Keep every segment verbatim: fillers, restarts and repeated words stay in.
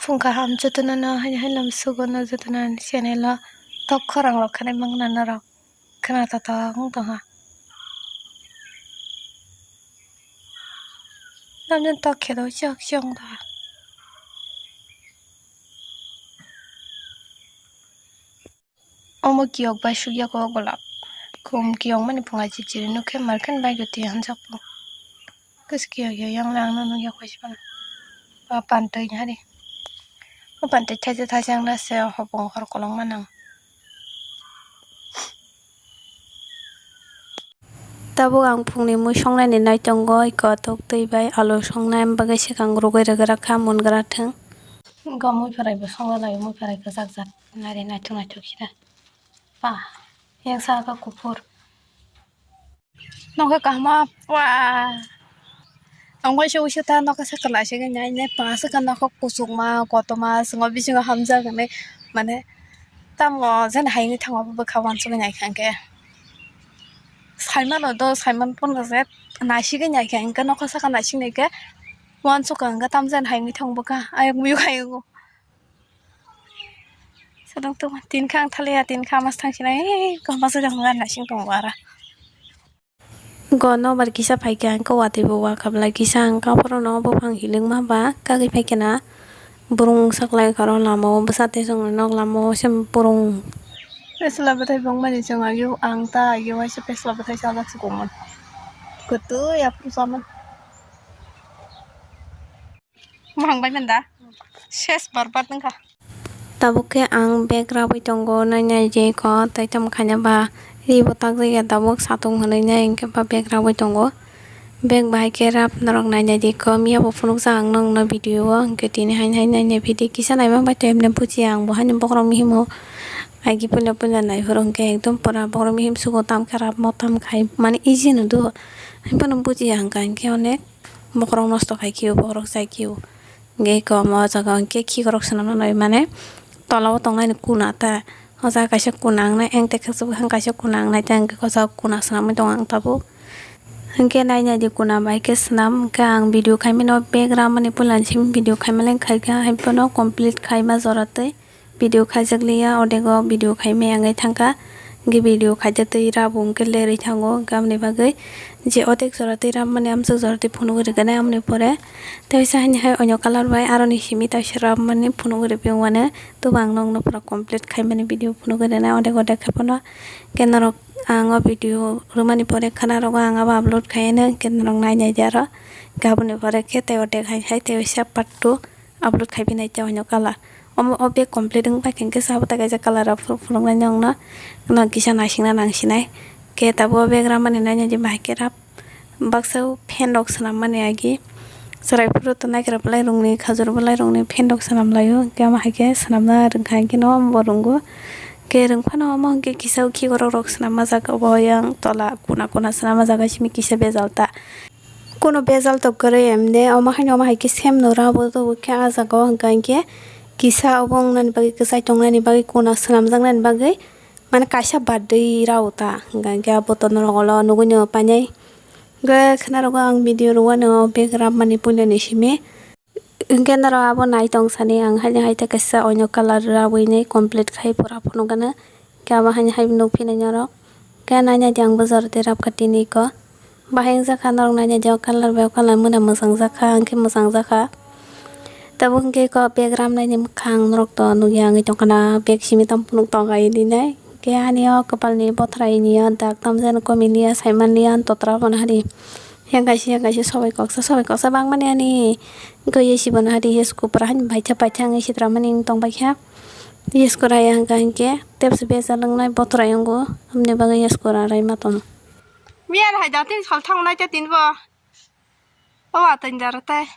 Phung kaham jotono no haino haino sugo no jotono ani channel o tok khorang rok khe nai mangna norok khna totong wng tongha. Tamjani tok khe do chok chok wng tongha. Omo kiyok bai sukya kok golap. Kum kiyok mani phunga chichiri nukhe markhe bai gati hanjak po. Kis kiyok kiyok yang lang no nukya koi sibana. Ba pantoi hari. O pantoi thaisa thaisa ang na se hopong hor kolong manang. Tabuk ang phungni mui songnaini naitongo, iko tok twi bai alu songnai, bagwi swkang rwgwi rwgra kha, mungra thwng. Go mui pharai bo songna lai, mui pharai kwchak jak nari naithok naithok sida. Pa, yang saka kuphur. Nokha kahma, pa. Ang waisa waisa ta nokha saka naisingwi nai nai, pa saka nokha kuchukma, kotorma, swngo bisingo hamjak hinwi, mane, tamo jani haini thango bwkha wansugwi naikha hwnkhe. Saimano do, saiman phano je naisigwi naikha hwnkhe, nokha saka naising naikhe wansukha hwnkhe, tamo jani haini thango bwkha ayang muyuk ayung. Sadang tongma tin kha ang thaliya, tin kha mas thang sinai, eh, kok masa jang ngan nasing tong bara. Go nobar kisa phaikha ang kok watwi bo wakha bwlai kisa ang kaphuru no buphang hilikma ba kagwi phaikha na burung saklai kharo lama o bwsa tei chwng nok lama o se burung. Pesla bwthai bongmani chwng agyo ang ta agyo waisa pesla bwthai sajak se kongmani. Kwtwi aphuru chamani. Mohang bai manda. Ses barbat wngkha. Tabuk khe ang bag rabwi tongo, nainai je ko tei tamo khaina ba ri bo tak jagya tabuk satung hwnwi nai hwnkhe ba bag rabwi tongo. Bag bahai khe rap norok nainai di ko, miya bo phunukjak ang nokno video o, hwnkhe tini hai hai nainai video kisa naima bai to emne bujiya ang bo haino bokrok mihimo agi puila puila naiphuru hwnkhe ekdom pura bokrok mihim sugo tam khe rap mo tam khai mani easy no do, haiphano bujiya hwnkha hwnkhe onek. Bokhorok nosto khai khe o, bokhorok chai khe o. Hingke eko omo o jaga o hingke khikrok swnamnai mane tola o tongnai ni kuna ta. O jaga kaisa kuna wngnai, engte khakchang bwkhang kaisa kuna wngnai ta, hingke o jaga kuna swnamwi tongo ang tabuk. Hingke nainai di kuna bai khe swnam, hingke ang video khaimano bag ramani puila ni simi video khaimani khaikha, haiphano complete khaima jora twi. Video khaijakliya, odego video khaimaya wngwi thangkha. Hwnkhe video khaijak twi rabo hwnkhe lerwi thango, hwnkhe aboni bagwi je odek jora twi rabmani amsuk jora twi phunugwi rwgwinai, aboni pore teisa haini hai onyo colour bai aroni simi teisa rabmani phunugwi rwphingo, uanw tubang nokno pura complete khaimani video phunugwi rwnai odek odek khe phano. Hwnkhe norok ang o video rwmani pore khwnarogo ang abo upload khainw, hwnkhe norok nainai di aro. Hwnkhe aboni pore khe tei odek hai hai teisa part two upload khaiphinai tei oino colour. Omo o bag complete wng pai khe hwnkhe sabo tai kaisa colour rok phuru phunuknai nokno, no kisa naisingna nangsinai. Khe tabuk o bag ramani nainai di bahai khe rap baksa o fan rok swnammani agi. Chwrai phuru to naikra bwlai rokni khajur bwlai rokni fan rok swnam laio, hwnkhe omo hai khe swnamna rwngkha hwnkhe no omo bo rwngo. Khe rwngphano omo hwnkhe kisa o khikrok rok swnamma jaga o yang tola kuna kuna swnamma jaga simi kisa bejal ta. Kuno bejal tok kwrwi em de, omo haino omo hai khe sem nw rw abo, tobokhe ah jaga o hwnka hinkhe kisa obo wngnani bagwi, kwchai tongnani bagwi, kuna swnamjaknani bagwi, mane kaisa barwi rw ta, hwnka hinkhe abo to norok ulo nugwi no painai. Hwnkhe khwnarogo ang video rwui anw bag ramani puilani simi. Hwnkhe norok abo nai tong sani, ang haino hai tei kaisa oino colour rabwi nai complete khai pura phunukgwno. Hwnkhe abo haino hai nukphinai norok. Hwnkhe nainai di ang bo jora tei rabkha tini iko. Bahai wngjakha norok nainai di o colour bai o colour mwnwi mwchangjakha, ang khe mwchangjakha. Tabuk hwnkhe iko bag ramnaini mwkhang norok to nukya wngwi tongkha na, bag simi tamo phunuk tongo ini nai. Hwnkhe ani o kwpalni bothra ini o dak tamjani komi liya, saiman liya, ang totra bono hari. Yang kaisa, yang kaisa sobai koksa, sobai koksa bangmani ani gaya si bono hari yes kupra hani baitha paitha wngwi sitra mani wng tongbaikha. Yes kwrwi ang hwnkha hinkhe tebse bejal wngnai bothra wngwi, aboni bagwi yes kwrwi ma tono. Miya hai da tin sal thang nai te tin bo. O atani daro tai.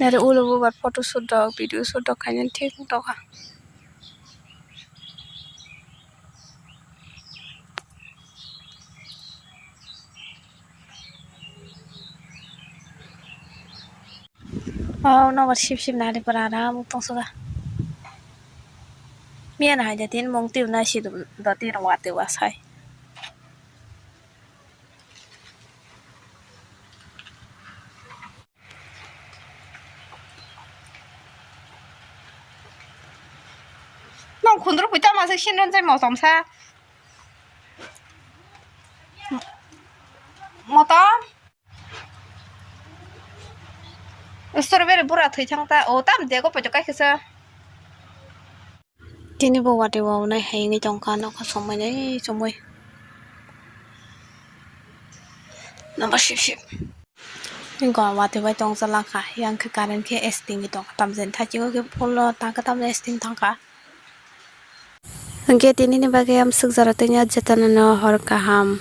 Nare ulo bubar photo shoot rok, video shoot rok khainani thik wng tongkha. O nobar sip sip nari pura aram tongsoka. Miya na hai jati mong twi na si do twi rong wa twi wa sai. Khundru pui tamo se sinron jai motom sa. Motom. Strawberry bura thwi thang ta. O tam de go poito kai kisa. Tini bo watwi waunai hai wngwi tongkha nokha somoi nai somoi. Number sip sip. Tini go watwi bai tongcha langkha. Yang khe current khe esting tongkha. Tamjani thaichiko khe polo tangkha tamjani esting tangkha. Hwnkhe tinini bagwi amsuk jora tongya jotono no hor kaham.